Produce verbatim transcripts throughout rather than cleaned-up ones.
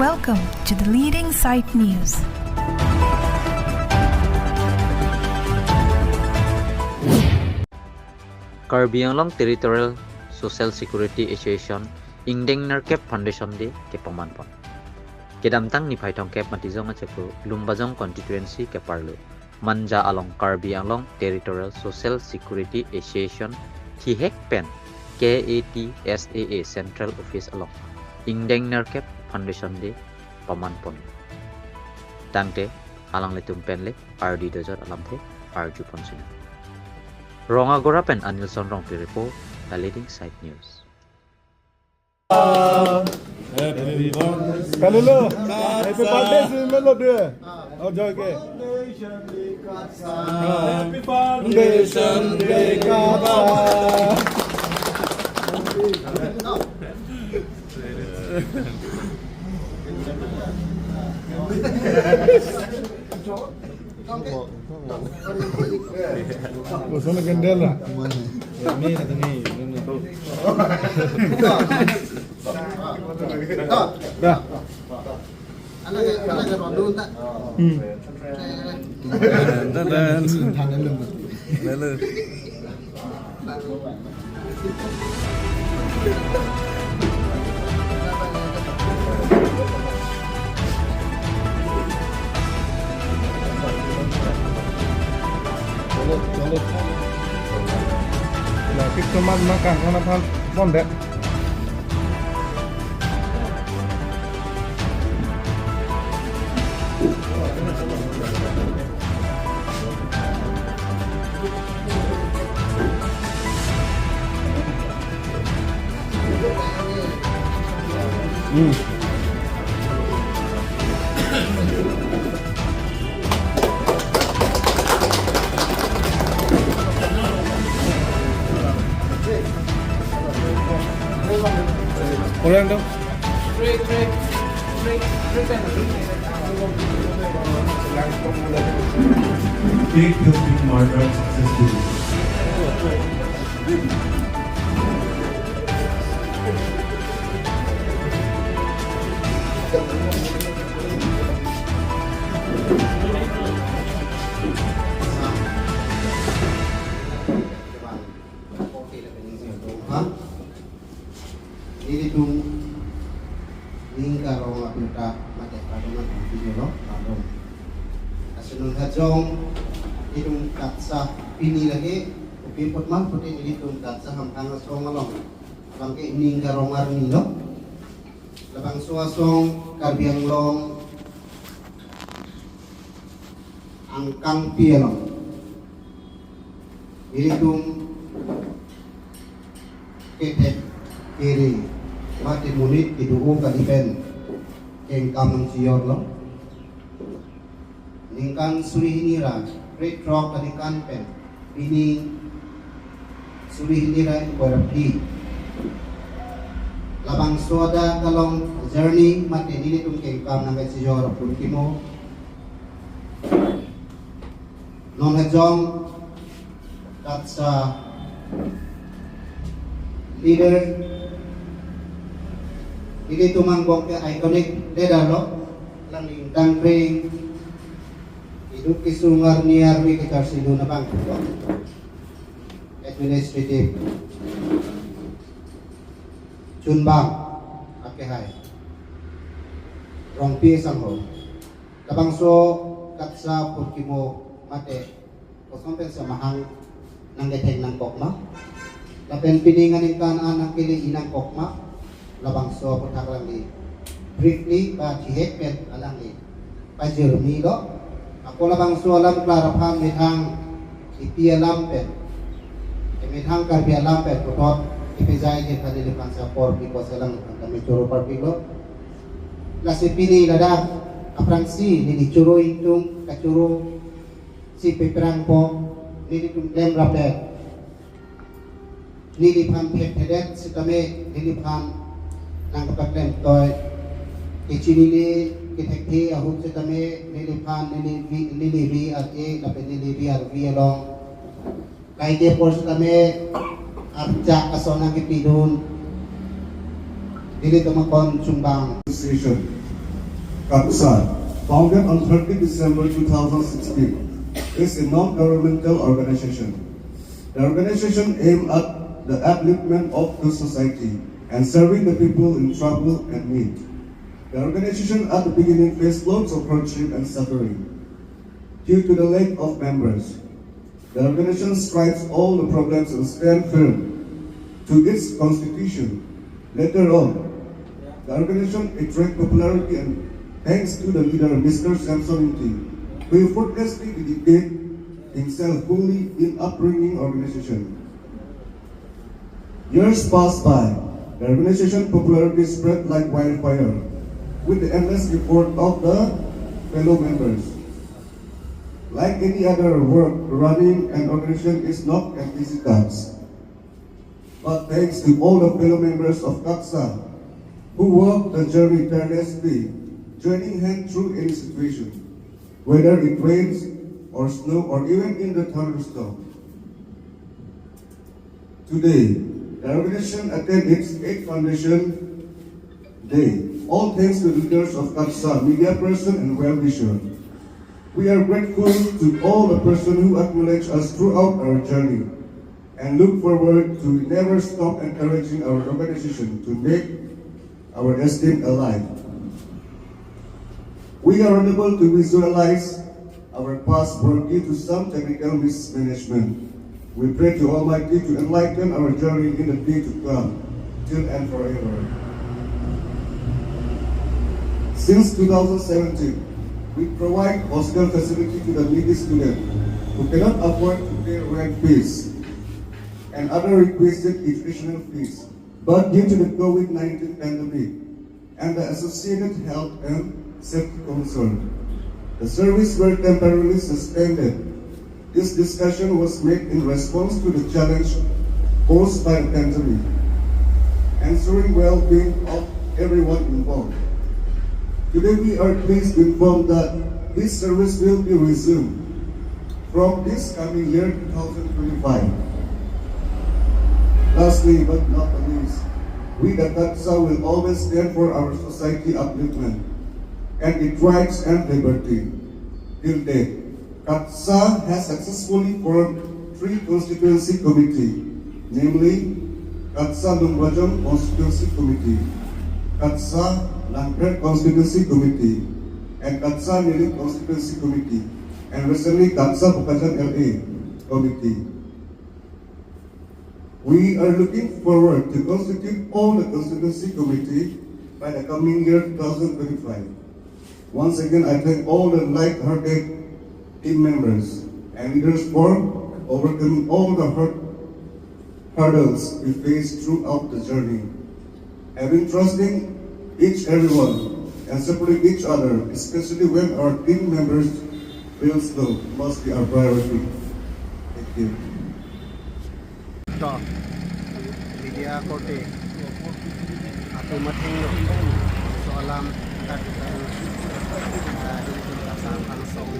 Welcome to the leading site news. Karbi Anglong Territorial Social Security Association ingdeng nerkep Foundation Day kepamanpon. Kedamtang niphai thomkep Matijong achiklo Lumbajong constituency keparlo Manja along Karbi Anglong Territorial Social Security Association thihek pen K A T S A A Central Office along ingdeng nerkep Foundation Day pamanpon. Tangte alanglitum pen le ardi dojot alamthe arjupon sini. Rong Agora pen Anilson Rongpi report, the leading site news. Happy birthday. Kalilo. Happy birthday si melo de. Oh, joy ke. Happy Foundation Day, Katsa. Kosong na kendel la. Dah. Anak, anak rodo ta. Hmm. Dan, dan. Lalu. Chalo, chalo. Traffic tomat makan karena aphan bondek. Hmm. Orang tu. Cake has been murdered successfully. Nelitum ning karong apirta mate kardom nangpidunlo, kardom. Lasi non ha jong nelitum Katsa pini lake kopi apot ma pute nelitum Katsa Hamphang asong along abangke ning karong arni lo. Labangso asong Karbi Anglong angkangpi along nelitum kethek kere mate monit kedo-o kali pen kengkam nangchijorlo. Ningkan suri hini ra krethrok aningkan pen pini suri hini ra ingkoi ra phli. Labangso adak along journey mate nelitum kengkam nangkachijor apun kimo. Non ha jong Katsa leader, nelitum angbong ke iconic leader lo, alangli ingtangkreng, iduk kesung arni arve kecharsidun abang lo. Administrative chunbang akehai Rongpi sangho. Labangso Katsa apun kimo mate koson pen semahang nangkethek nangkok ma. Lapen pining aningkan an nangkele-i nangkok ma. Labangso aphuthak alangli briefly ba thihek pen alangli pajirmi lo. Ako labangso alam klar aphan methang ipi alam pen, methang Karbi alam pen puthot ipijai je kali lephan sa apor pi ko selang lephan kami choro parpiklo. Lasi pini ladak aphrangsi neli choro ingtung kachoro si peprang po, nelitum klem rapet, neliphan thekthedet sitame neliphan nangkapaklem toi, kechinine kethekthe ahut sitame neliphan neli vi, neli vi ar-e lapen neli vi arvi along kaike apor sitame archak ason nangkepidun. Nelitum akon chunbang. Association. KATSA, founded on thirty December two thousand sixteen, is a non-governmental organization. The organization aims at the upliftment of the society and serving the people in trouble and need. The organization at the beginning faced lots of hardship and suffering due to the lack of members. The organization strives all the problems and stand firm to its constitution. Later on, the organization attract popularity and thanks to the leader, Mister Samson Ingti, who effortlessly dedicated himself fully in upbringing organization. Years passed by. The organization popularity spread like wildfire with the endless effort of the fellow members. Like any other work, running an organization is not an easy task. But thanks to all the fellow members of KATSA who work the journey tirelessly, joining hand through any situation, whether it rains or snow or even in the thunderstorm. Today, the organization attend its eighth foundation day. All thanks to leaders of KATSA, media person and well-wisher. We are grateful to all the person who acknowledge us throughout our journey and look forward to never stop encouraging our organization to make our esteem alive. We are unable to visualize our past work due to some technical mismanagement. We pray to Almighty to enlighten our journey in the day to come, till and forever. Since two thousand seventeen, we provide hostel facility to the needy student who cannot afford to pay rent fees and other requisite educational fees. But due to the COVID nineteen pandemic, and the associated health and safety concern. The service were temporarily suspended. This discussion was made in response to the challenge posed by the pandemic, ensuring well-being of everyone involved. Today we are pleased to inform that this service will be resumed from this coming year two thousand twenty-five. Lastly but not the least, we the KATSA will always stand for our society upliftment and its rights and liberty. Till date, KATSA has successfully formed three constituency committee, namely KATSA Lumbajong Constituency Committee, KATSA Langpher Constituency Committee, and KATSA Nilip Constituency Committee, and recently KATSA Bokajan L A Committee. We are looking forward to constitute all the constituency committee by the coming year two thousand twenty-five. Once again, I thank all the light-hearted team members and leaders for overcoming all the hard hurdles we face throughout the journey. Having trusting each everyone and supporting each other, especially when our team members feel slow, must be our priority. Thank you. To, media korte, atum athengno, laso alam, kata, ah, di Kasa Pangsong,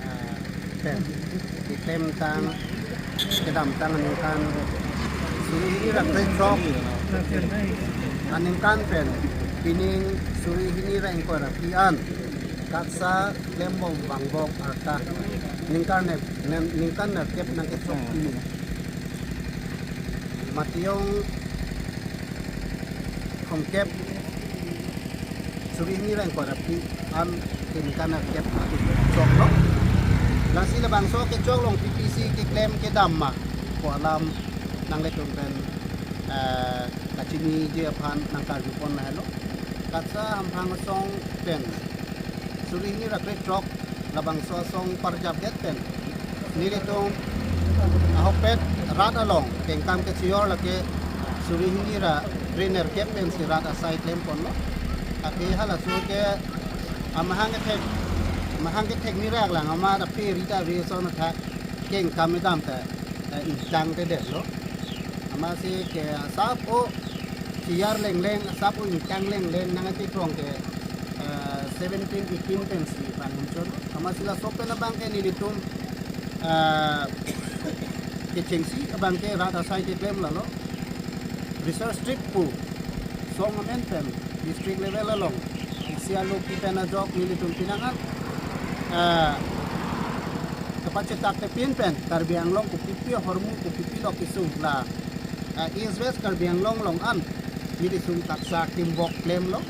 ah, pen, di tem tang, kedam tang aningkan suri hini ra krethrok aningkan pen pining suri hini ra ingkoi ra phi an KATSA klembom vangbom arta ningkan ne, nen-, ningkan nerkep nangkechok pi. Matiyong thomkep suri hini ra ingkoi ra phi an ningkan nerkep choklo. Lasi labangso kechok along P P C keklem kedam ma pu alam nanglitum pen, eh, kachiniji aphan nangkarjupon lahelo. KATSA Hamphang Asong pen suri hini ra krethrok labangso asong parjapdet pen nelitum ahokpet rat along kengkam kechijor lake suri hini ra kre nerkep pensi rat asai klemponlo. Ake halaso ke amahang kethek, amahang kethek ni rak lang amat aphi ri ta ri ason athak kengkam kedam ta, eh, ingtangtedetlo. Amatsi ke asap o chiyar lengleng, asap o ingtang lengleng nangkekrong ke, eh, seventeen, eighteen pensi vangchon. Amatsi laso pen abang ke nelitum, eh, kechengsi abang ke rat asai keklem lalo. Research trip pu song amen pen district level along Sialoki pen ajok nelitum pinangan, eh, kapachethak te pin pen Karbi Anglong kopipi ahormu, kopipi lo kesung la, eh, East West Karbi Anglong along an neli sung KATSA kimbok klemlo.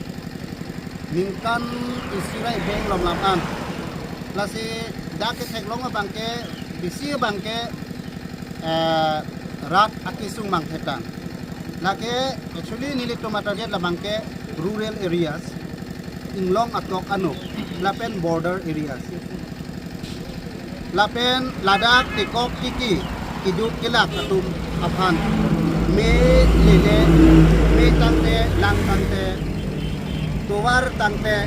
Ningkan isi ra ibeng lom lam an. Lasi dak ketheklong abangke, bisi abangke, eh, rat akesung mangthetang. Lake actually nelitum a-target labangke rural areas, inglong atok ano, lapen border areas. Lapen ladak tekok tiki, kiduk kelak atum aphan me lele, me tangte, lang tangte, tovar tangte,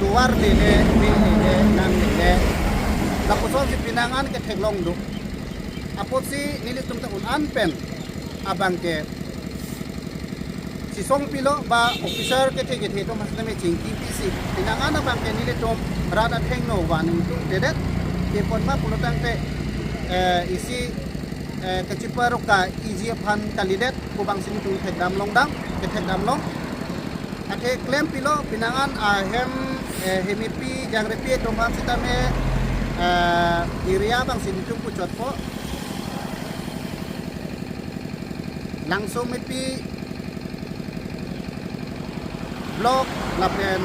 tovar lele, me lele, lang lele. Lapuson si pinangan ketheklong do. Apotsi nelitum ta un-an pen abangke chisong pilo ba officer kethe kethe atum hastame chingki pisi. Pinangan abangke nelitum rat athengno van ingtungtedet. Kepon ma pulo tangte, eh, isi, eh, kachiparoka iji aphan kalidet, pu bangsi nelitum thekdam longdam, kethekdam long. Athe klem pilo pinangan ahem, eh, hemepi jangrepi atum aphan sitame, eh, area bangsi nelitum puchotpo. Langso mepi block lapen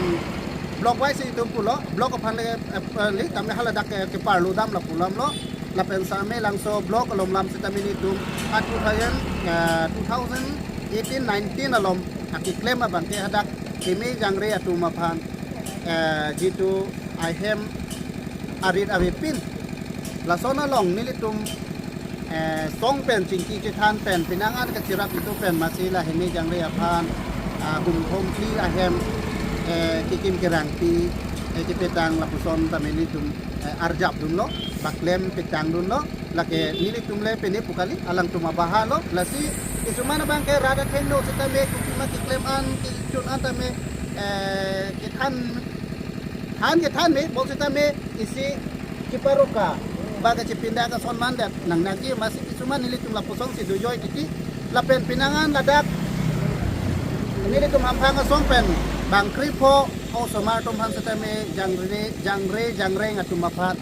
block wise itum pulo, block aphan le, eh, le tame haladak ke, keparlo dam la pulamlo, lapen same Langso block alom lam sitame nelitum a two thousand, eh, two thousand eighteen nineteen alom akeklem abangke hadak keme jangre atum aphan, eh, jitu ahem arit avepin. Lason along nelitum, eh, song pen chingki chethan pen pinangan kachirap itum pen masi la heme jangre aphan, ah, hum hom kli ahem, eh, kekim kerangpi, eh, kepetang lapuson tame nelitum, eh, arjap dunlo, ba klem petang dunlo, lake nelitum le pene pu kali, alangtum abaha lo, lasi kisuman abangke rat athengno sitame kopi ma keklem an, kechun an tame, eh, kethan, han kethan me, bol sitame isi kiparoka ba kachipinda kason mandet nangnangji, masi kisuman nelitum lapuson si dojoi titi. Lapen pinangan ladak nelitum hamphang asong pen bang kripho osomar atum aphan sitame jangre, jangre, jangreng atum aphan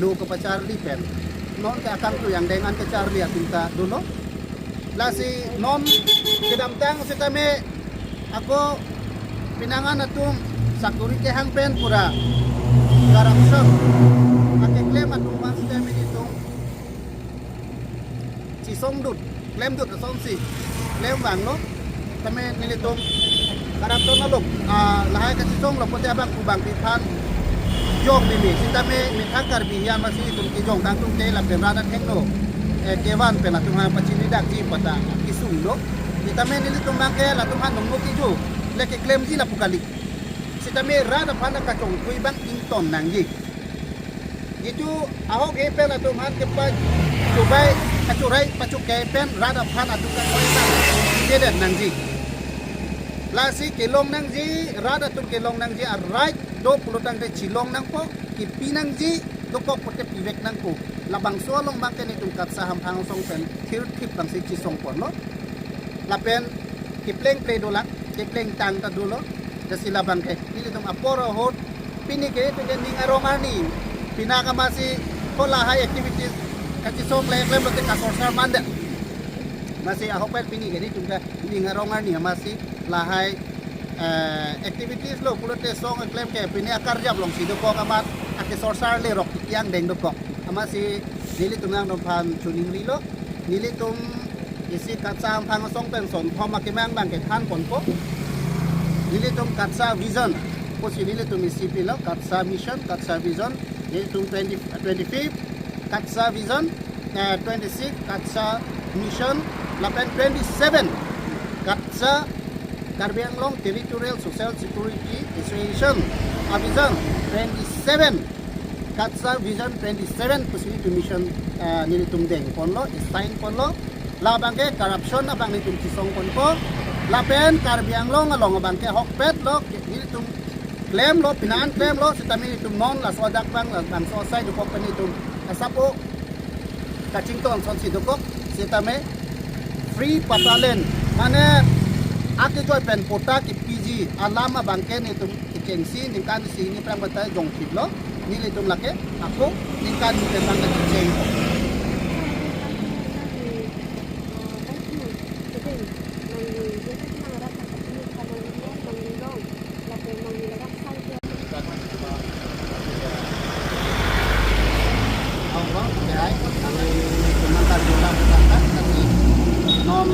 lo kapacharli pen non ke akangtui angdeng an kacharli atum ta dolo. Lasi non kedamtang sitame ako pinangan atum sakuri kehang pen pura corruption akeklem atum aphan sitame nelitum chisong dut, klem dut asonsi klem vanglo. Tame nelitum corruption along, ah, lahai kachisong lo pote abang kubang piphan jong mimi. Sitame methang Karbi hian masi itum kejong tang tum ke lapen rat athengno, eh, kevan pen atum ha pachini dakji pata kesung lo. Sitame nelitum abangke latum ha nungno kijo le keklemji lapu kali. Sitame rat aphan kachongthui abang ington nangji. Jitu ahok he pen atum aphan kepachubai, pachurai, pachukai pen rat aphan atum kakoi ta kedet nangji. Lasi kelong nangji, rat atum kelong nangji, a right do pulo tangte chilong nangpo, kipi nangji, dokok pote pivek nangpo. Labangso along abangke nelitum KATSA hamphang asong pen thirthip bangsi chisong ponlo. Lapen kepleng ple dolang, kepleng tang ta dolo. Jasi labangke nelitum apor ahut pini ke itum ke ning arong arni, pina ka masi ko lahai activities kachisong le klem lote kasorsar mandet. Masi ahok pen pini ke nelitum ke ning arong arni masi lahai, eh, activities lo pulote song klem ke pini akarjap alongsi dokok amat akesorsar le rok tiang deng dokok. Amatsi nelitum nangtumphan chuning rilo. Nelitum isi KATSA hamphang asong pen son thom akemang abangke than ponpo. Nelitum KATSA vision pusi nelitum isi pilo, KATSA mission, KATSA vision. Nelitum twenty, twenty-fifth KATSA vision, eh, twenty-six KATSA mission, lapen twenty-seven KATSA, Karbi Anglong Territorial Social Security Association a vision twenty-seven, KATSA vision twenty-seven pusi nelitum mission, eh, nelitum deng ponlo, sign ponlo. Labangke corruption abang nelitum chisong ponpo. Lapen Karbi Anglong along abangke ahokpet lo, nelitum klemlo, pinangan klemlo, sitame nelitum non laso adak abang, labangso asai dokok pen nelitum asapo kachington asonsi dokok, sitame free patta land, mane akejoi pen patta kepiji alam abangke nelitum Kengsi ningkan isi hini aphrang bata jongthiplo, nelitum lake ako ningkan hini aphrang kachecheng. Awang, dai, kami teman kan jula berangkat, kami non,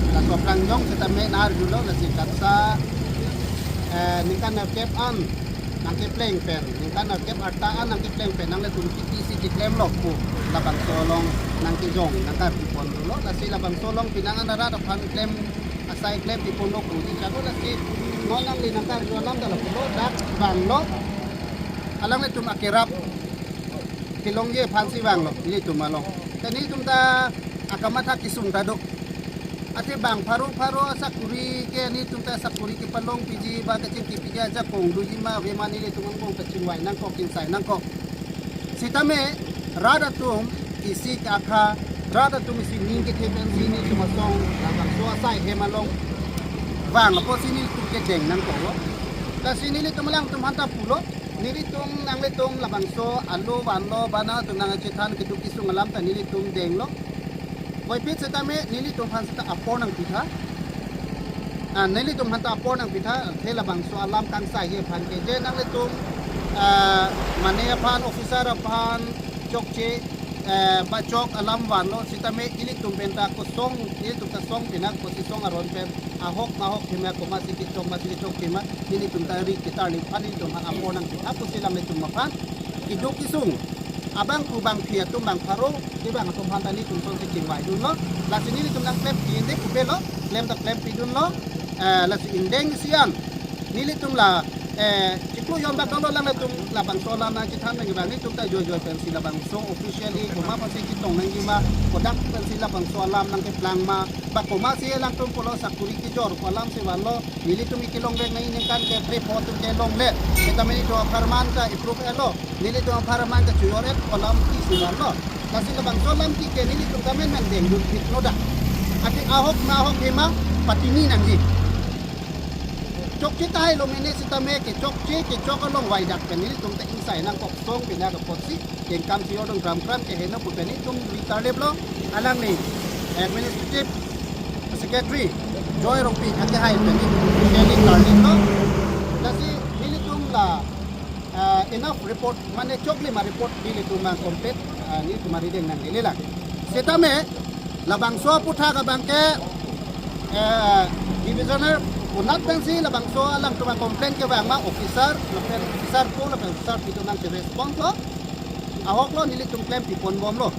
laso aphrang jong, seta me nar julo, lasi katsa, eh, ningkan nerkep an nangkepleng pen, ningkan nerkep arta an nangkepleng pen, nanglitum P T C keklemlo pu labangso along nangkejong, nangkarjupon dolo, lasi labangso along pinang an arat aphan klem, asai klem piponlo pu, di chado lasi non nangli nangkarju alam dala pulo, dak vanglo, alanglitum akerap kelongji aphansi vanglo, nelitum along. Te nelitum ta akamatha kesung ta do. Athe bang pharo pharo asakuri ke nelitum ta sakuri kepalongpiji ba kachingkipiji ajakong doji ma ave ma nelitum angbong kachingvai nangkok, kingsai nangkok. Sitame rat atum isi ke-akha, rat atum isi ning kethe pensi nelitum asong labangso asai hem along vang apotsi nelitum kedeng nangkoklo. Lasi nelitum alangtum aphanta pulo. Nelitum nanglitum labangso alo vanlo, bana atum nangchethan keduk kesung alam ta nelitum denglo. Voiphit setame nelitum aphan seta apor nangpitha. Ah, nelitum aphanta apor nangpitha, athe labangso alam kangsai aphan ke. Je nanglitum, ah, mane aphan, officer aphan chokche, eh, ba chok alam vanlo, sitame ilitum penta kosong, ilitum kasong pina kosisong aron pen ahok mahok hima komatsi kechok, matsi kechok hima, nelitum ta ri ketarli aphan nelitum aphan apor nangpitha pusi alanglitum aphan keduk kesung. Abang ku bang phi atum bang pharo, kevang atum aphan ta nelitum asonsi chingvaidunlo. Lasi nelitum nangklem pi inde kupelo, klem ta klempidunlo. Eh, lasi indeng isi an nelitum la, eh, chiklo jon bak dolo, alanglitum labangso alam nangchethan nangji abang nelitum ta joijoi pensi labangso officially komat pensi chetong nangji ma, kodak pensi labangso alam nangkeplang ma, ba komatsi alangtum pulo sakuri kejor pu alamsi vanlo, nelitum kelongle nangji ningkan ke tripot atum kelongle. Setame nelitum apharman ta approve etlo, nelitum apharman ta chojor-et pu alam isi vanlo. Lasi labangso alam ke nelitum ta menmen dengdunphit noda. Athe ahok ma ahok hima patini nangji. Chokche tahai lo mene sitame kechokche kechok along vaidak pen nelitum ta ingsai nangkok song pina apotsi kengkam chojor dong kram kram ke heno pu pen nelitum ri tarliplo. Alangli administrative secretary Joy Rongpi akehai pen nelitum ri tarliplo. Lasi nelitum la, ah, enough report, mane choklim areport nelitum acomplete, ah, nelitum arideng nangkelelang. Setame labangso aputhak abang ke, eh, divisional unat pensi labangso alangtum acomplain kevang ma officer, lapen officer po, lapen officer pi atum nangcherespond lo. Ahok lo, nelitum klempiponbomlo.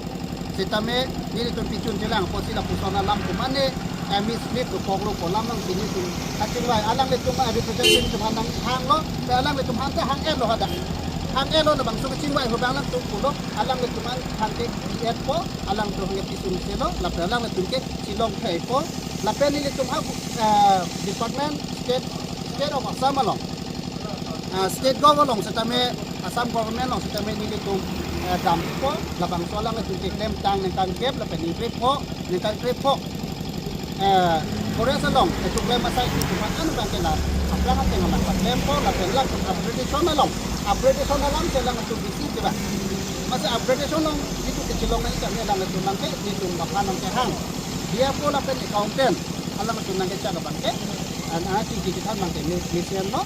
Setame nelitum pichun chelang apotsi lapuson alam ko mane, eh, mislead dokoklo pu alam nangsi nelitum kachingvai, alanglitum arepresentative atum aphan nanghanglo, te alanglitum aphan ta hang-etlo hadak. Hang-etlo, labangso kachingvai ahut abang alangtum pulo, alanglitum aphan ke pi-etpo, alangtum aphan ke pisung selo, lapen alanglitum ke chilong theipo, lapen nelitum ha, eh, department state, state of Assam along, ah, state gov along setame, Assam government along setame nelitum, eh, dampo, labangso alanglitum keklemtang ningkan kep lapen ningkan krepho, ningkan krepho, eh, forest along kechoklem asai ke cuma an abang ke la aphrang ateng abang paklempo, lapen la upgradation along, upgradation alam ke alangtum bisi ke ba. Masi upgradation along itum kechilong nangji kami alangtum abang ke, itum aphan nangkehang. Dia po lapen accountant alangtum nangkechak abang ke, an a chingki chethan abang ke mi-, mesen lo,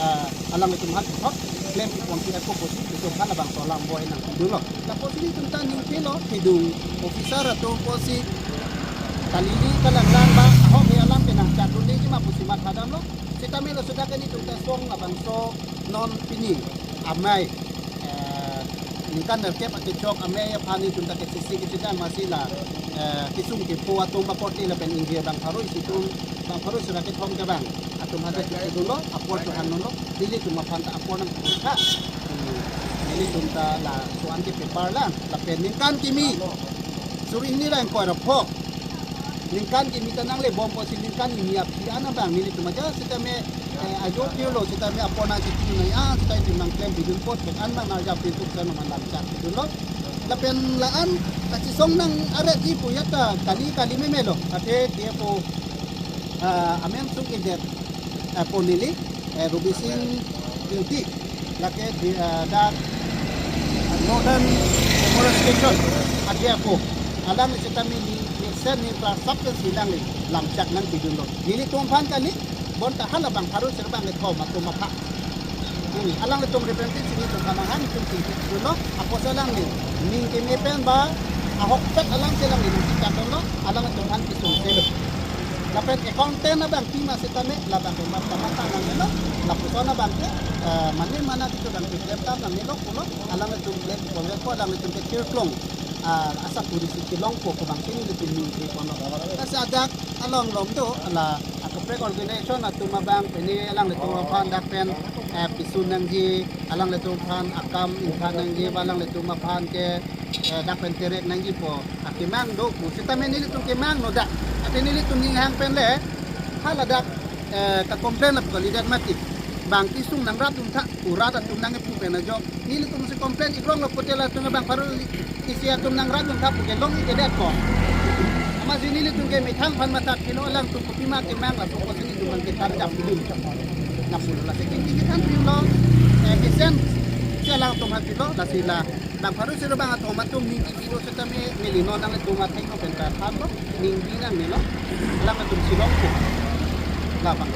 ah, alanglitum aphan thot klempiponsi ako pusi itum aphan labangso alam boi nangpidunlo. Lapusi itum ta ningkelo kedung officer atum pusi kalili kalanglang ba ahok he alam ke nangchatdundeji ma pusi mathadamlo. Setame lo sudah ke nelitum ta song labangso non pini amei, eh, ningkan nerkep akechok amei aphan nelitum ta kechisi kechedang masi la, eh, kesung kepho atum ba korte lapen ingjir bang pharo isi atum, bang pharo isi ra kethom kevang atum aphan ta chedunlo, apor chohangdunlo, nelitum aphan ta apor nangpidun tha. Hmm, nelitum ta laso-an ke paper lang, lapen ningkan kimi suri hini ra ingkoi ra pho. Ningkan kimi ta nanglebom pusi ningkan kimi aphi an abang nelitum aja setame, eh, ajo pirlo setame apor nangchithu nai a seta itum nangklempidunpo, thek an abang nangja pintuk sa nangman lamchat pidunlo. Lapen la-an kachisong nang aretji pu ya ta kali kali memelo. Athe dia po, ah, amen sung idet, eh, po neli, eh, Rubi Sing Ingti, lake di, ah, dak, ah, Northern Memorial Station, ade ako. Alangli sitame ning, ning sen ning pra sap ke si alangli lamchak nangpidunlo. Nelitum aphan kali, bonta halabang pharo sarbang ethom atum aphan. Hmm, alanglitum representative si nelitum aphan hang tum si dunlo, apotsi alangli ning keme pen ba, ahokpet alam si alangli nangchikatdunlo, alanglitum aphan kesung selo. Lapen accountant abang pima sitame, labang ke mat pamata nangmelo, lapuson abang ke, eh, mane mana kitu abang ke klem tam nangmelo pulo, alanglitum klem ponlo ko, alanglitum ke tirklong, ah, asa puri si kelong ko, ko abang ke nelitum ning kri ponlo. Lasi ajak along lom do, la akaprek organization atum abang, pini alanglitum aphan dak pen, eh, pisun nangji, alanglitum aphan akam ingthan nangji, ba alanglitum aphan ke, eh, dak pen terek nangji pu akemang do pu sitame nelitum kemang no dak. Ate nelitum ning hang pen le, haladak, eh, ka complain ap kalidet mati. Bang kesung nangratdun tha, pu rat atum nangkepu pen ajo. Nelitum si complain ikrong lo pute latum abang pharo isi atum nangratdun tha pu kelong ikedet ko. Amatsi nelitum ke methang aphan matha kilo alangtum kopima kemang laso apotsi nelitum abang ke tarjap dun. Lapulo lasi tingki kethan pilo, eh, kesen si alangtum aphan pilo, lasi la bang pharo sarbang athom atum ning kipi do sitame neli non nanglitum athengno pen kathanlo, ning bi nangmelo, alangtum si long ko. Labang.